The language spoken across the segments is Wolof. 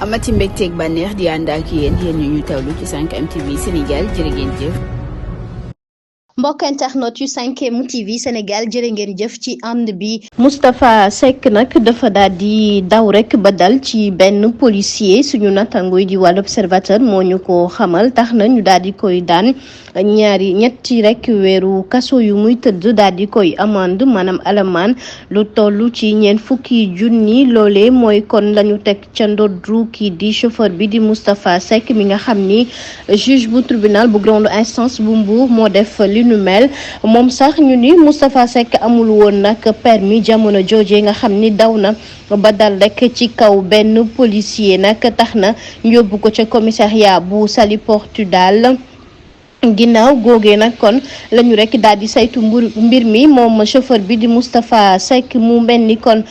amati mbégteeg bànneex di ànd ak yéen ñu tawlu ci 5M TV Sénégal jërë ngeen jëf. mbokk internet yu 5M TV Sénégal jërë ngeen jëf ci ànd bi. Moustapha Seck nag dafa daal di daw rek ba dal ci benn policier suñu nattango yi di wàllu observateur moo ñu ko xamal tax na ñu daal di koy daan ñetti rek weeru kaso yu muy tëdd daal di koy amande maanaam alamaan lu toll ci ñeent fukki junni loolee mooy kon lañu teg ca ndoddu kii di chauffeur bi di Moustapha Seck mi nga xam ni juge bu tribunal bu grande instance bu Mbour moo def li nu mel moom sax ñu ni Moustapha Seck amul woon nag permis jamono jooje nga xam ni daw na ba dal rek ci kaw benn policier nag tax na ñu yóbbu ko ca commissariat bu Saly Portudal ginnaaw googee nag kon lañu rek daal di saytu mbir mi moom chauffeur bi di Moustapha Seck mu mel ni kon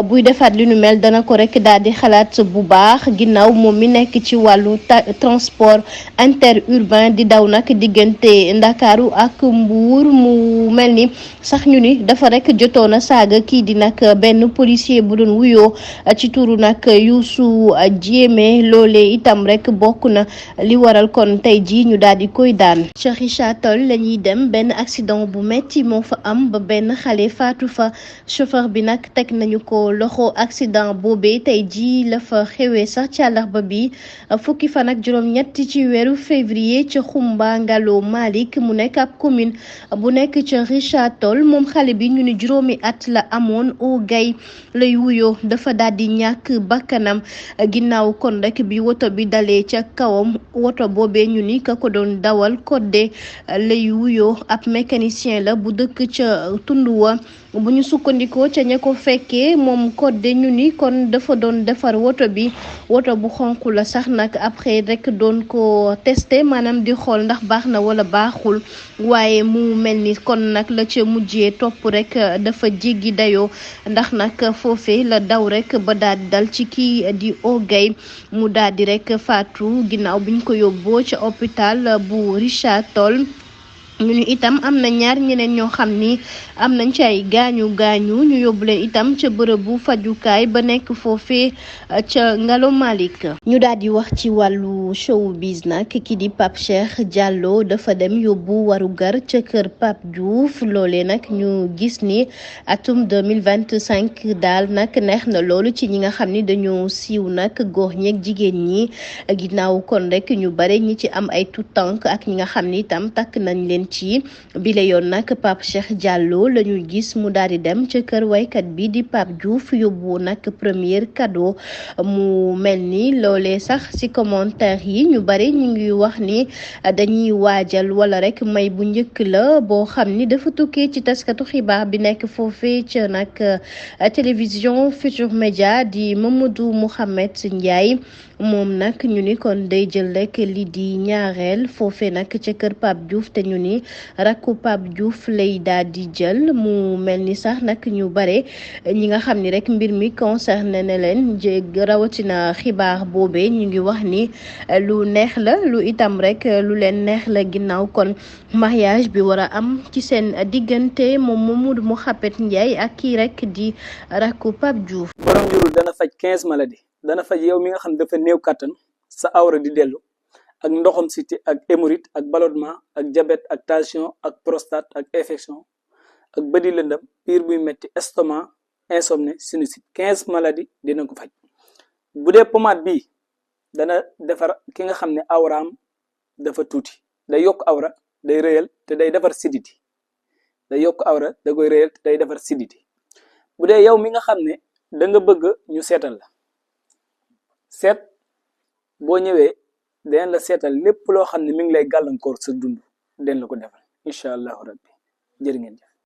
buy defaat li nu mel dana ko rek daal di xalaat bu baax ginnaaw moom mi nekk ci wàllu transport interurbain di daw nag diggante Ndakaaru ak Mbuur mu mel ni sax ñu ni dafa rek jotoon a saaga kii di nag benn policier bu doon wuyoo ci turu nag Youssou Diémé loolee itam rek bokk na li waral kon tey ji ñu daal di koy daan. ca Richard Toll la ñuy dem benn accident bu metti moo fa am ba benn xale faatu fa chauffeur bi nag teg nañu ko loxo accident boobee tey jii la fa xewee sax ci àllarba bi fukki fan ak juróom-ñett ci weeru février ca Xumba Ngalo Malick mu nekk ab commune bu nekk ca Richard Toll moom xale bi ñu ni juróomi at la amoon au gay lay wuyoo dafa daal di ñàkk bakkanam ginnaaw kon rek bi woto bi dalee ca kawam woto boobee ñu ni ka ko doon dawal Codé lay wuyoo ab mécanicien la bu dëkk ca tund wa bu ñu sukkandikoo ca ña ko fekkee moom Codé ñu ni kon dafa doon defar woto bi woto bu xonq la sax nag après rek doon ko testé maanaam di xool ndax baax na wala baaxul waaye mu mel ni kon nag la ca mujjee topp rek dafa jéggi dayoo ndax nag foofee la daw rek ba daal di dal ci kii di Ogay mu daal di rek faatu ginnaaw biñ ko yóbboo ca hôpital bu Richard Toll ñu ni itam am na ñaar ñeneen ñoo xam ni am nañ ci ay gaañu ñu yóbbu leen itam ca bërëbu fajukaay ba nekk foofee ca Ngalo Malick. ñu daal di wax ci wàllu showbiz nag ki di Pape Cheikh Diallo dafa dem yóbbu warugar ca kër Pape Diouf loolee nag ñu gis ni atum 2025 daal nag neex na loolu ci ñi nga xam ni dañoo siiw nag góor ñeeg jigéen ñi ginnaaw kon rek ñu bare ñi ci am ay tout tànk ak ñi nga xam ni itam takk nañ leen ci bile yoon nag Pape Cheikh Diallo la ñu gis mu daal di dem ca kër waykat bi di Pape Diouf yóbbu nag premier cadeau mu mel ni loolee sax ci commentaire yi ñu bari ñu ngi wax ni dañuy waajal wala rek may bu njëkk la boo xam ni dafa tukkee ci taskatu xibaar bi nekk foofee ca nag télévision Futur Média di Mamadou Mouhamed Ndiaye moom nag ñu ni kon day jël rek li di ñaareel foofee nag ca kër Pape Diouf te ñu ni rakku Pape Diouf lay daal di jël mu mel ni sax nag ñu bare ñi nga xam ni rek mbir mi concerné na leen rawatina xibaar boobee ñu ngi wax ni lu neex la lu itam rek lu leen neex la ginnaaw kon mariage bi war a am ci seen diggante moom Mamadou Mouhamed Ndiaye ak kii rek di rakku Pape Diouf. borom njurul dana faj 15 maladies dana faj yow mi nga xam dafa néew kàttan sa awra di dellu ak ndoxam siti ak hémorroïde ak ballonnement ak diabète ak tension ak prostate ak infection ak bëdi lëndëm biir buy metti estomac insomnie sinusite 15 maladies dina ko faj bu dee pommade bi dana defar ki nga xam ne awraam dafa tuuti day yokk awra day rëyal te day defar siditi day yokk awra da koy rëyal te day defar siditi bu dee yow mi nga xam ne da nga bëgg ñu seetal la seet boo ñëwee den la seetal lépp loo xam ne mi ngi lay gàllankoor sa dund den la ko defal incha allahu rabbi jërë ngeen jëf